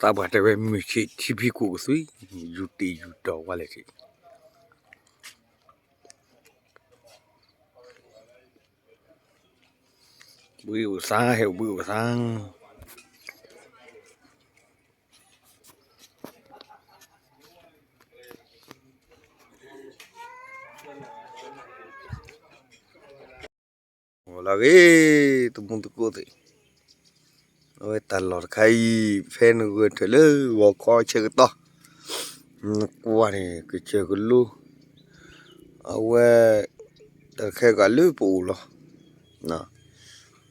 သးပှၢ်တဲဝဲမုၢ်ဆ့ၣ်ထံဖံးခိၣ်ကသွံ, ယူၤတ့ၢ်ယူၤတီၤဝဲလဲၣ်ထံး, ဘှံးအိၣ်သါ ဟဲအိၣ်ဘှံးအိၣ်သါ လီၤဂ့ၤ တမူသကိးသ့ၣ်, အဝဲတၢ်လီၢ်တခါအံၤ ဖဲနဂဲၤထၢၣ်လၢဂီၤခီဆၢကတီၢ်, နကွၢ်န့ၣ် ကစၢၢ်ကလိ အဝဲ တၢ်တခါကလၢပအိၣ်လီၤ.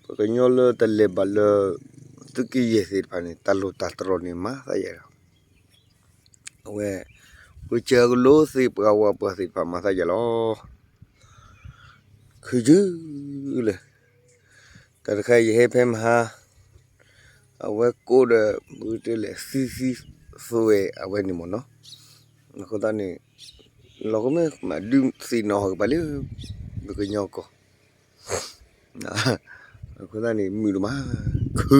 ပှၤကညီလၢတလဲၤဘၣ်လၢ သုးက့ယဲၢ်သ့ၣ်တဖၣ်န့ၣ် တၢ်လိၣ်တၢ်တြီၢ်န့ၣ် မၤသးယဲၢ်လီၤ. အဝဲ ကစၢၢ်ကလိသ့ၣ် ပှၤဝၤပှၤသ့ၣ်တဖၣ်မၤသးယဲၢ်လီၤ. ခုယုၢ်လၢ တၢ်တခါယဟဲဖဲမဟါ အဝဲကိးဒီး ပတဲလဲၣ် သံသံသွဲအဝဲန့ၣ်မ့ၢ်နီၤ, အဃိသတးန့ၣ် လီၤကမ့ၢ်မၤဒုးသ့ၣ်နီၣ်ဟီၣ်ကပၤလၢ ပကညီကီၢ် အဃိသတးန့ၣ် မုာ်တမး ခု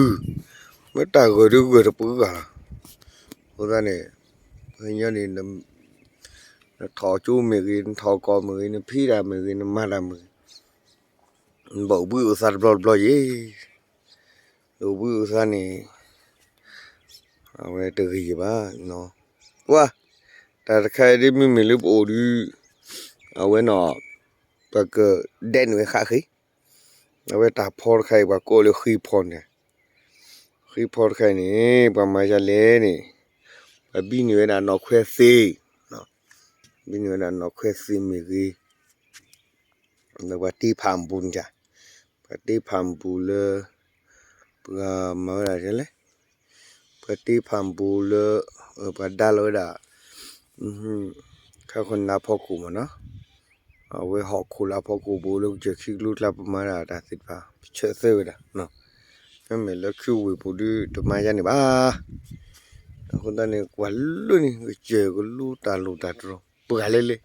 မ့ၢ်တၢ်ဂၢၢ်ဒုဂၢၢ်တပှဲၤဂၤလီၤ. အဃိသတးန့ၣ် ပကညီန့ၣ် နထီၣ်ကၠိမ့ၢ်ဂ့ၤ နထီၣ်ကီၢ်မ့ၢ်ဂ့ၤ နဖံးတၢ်မ့ၢ်ဂ့ၤ နမၤတၢ်မ့ၢ်ဂ့ၤ နဘၣ်အိၣ်ဘှံးအိၣ်သါတဘျီတဘျီယဲၢ်, အိၣ်ဘှံးအိၣ်သါန့ၣ် အဝဲတဂ့ၤယဘၣ်နီၤ, ပှၤ တၢ်တခါအံၤဒ်မ့မ့ၢ်လၢပအိၣ်ဒုး အဝဲနီၤ ပကဒဲးန့ၢ်ဝဲဃၣ်ဃ့, အဝဲတၢ်ဖီတခါအံၤ ပှၤကိးလၢဃ့ဖီန့ၣ်, ဃ့ဖီတခါအံၤန့ၣ် ပှၤမၤယၤလဲၣ်န့ၣ် ပှၤဘံန့ၢ်ဝဲဒၣ်နီၢ်ခွဲသ့, ဘံန့ၢ်ဝဲဒၣ်နီၢ်ခွဲသ့မ့ၢ်ဂ့ၤ ဒီးပှၤတ့ဖးမပူၤန့ၣ်, ပှၤတ့ဖးမပူၤလၢ ပှၤမၤဝဲဒၣ်လဲၣ်, ပှၤတ့ဖးမပူၤလၢ ပှၤဒါလီၤဝဲဒၣ် ခါခီနါဖီခိၣ်မ့ၢ်နီၤ, အဝဲဟီၣ်ခိၣ်လၢအဖီခိၣ်ဘိလၢကစၢၢ်ခံကလိကျါ ပမၤဒၣ်တၢ်သ့ၣ်တဖၣ် ပဆၢသၢဝဲဒၣ်, မ့မ့ၢ်လၢခုဝ့ၢ်ပူၤဒုး တမၤယါန့ၣ်ဘၣ်. အဃိသတးန့ၣ် ကွၢ်လၢန့ၣ် ကစၢၢ်ကလိတၢ်လိၣ်တၢ်တြီၢ် ပှၤလဲၤလဲၤ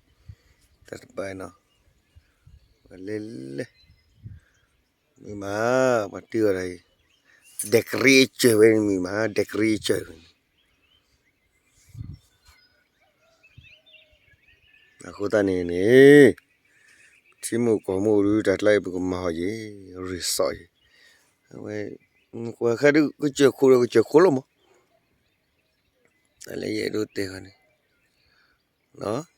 တၢ်တဘၣ်နီၤ, ပှၤလဲၤလဲၤ မ့ၢ်မး ပှၤတ့အီၤဒၣ်အံၤ degree အစၢၢ်ဝဲန့ၣ်မ့ၢ်မး degree အစၢၢ်ဝဲန့ၣ် အဃိသတးန့ၣ်န့ၣ် ထံမိၢ်ကီၢ်မိၢ်ဒုး တၢ်ကျါအံၤပကမၤဟီၣ်ယဲၢ် resort ယဲၢ်, အဝဲ ကွၢ်ခါဒုး ကစၢၢ်ခိၣ်ဒီးကစၢၢ်ခိၣ်လီၤမး, တၢ်လၢယအဲၣ်ဒိးတဲဃီန့ၣ်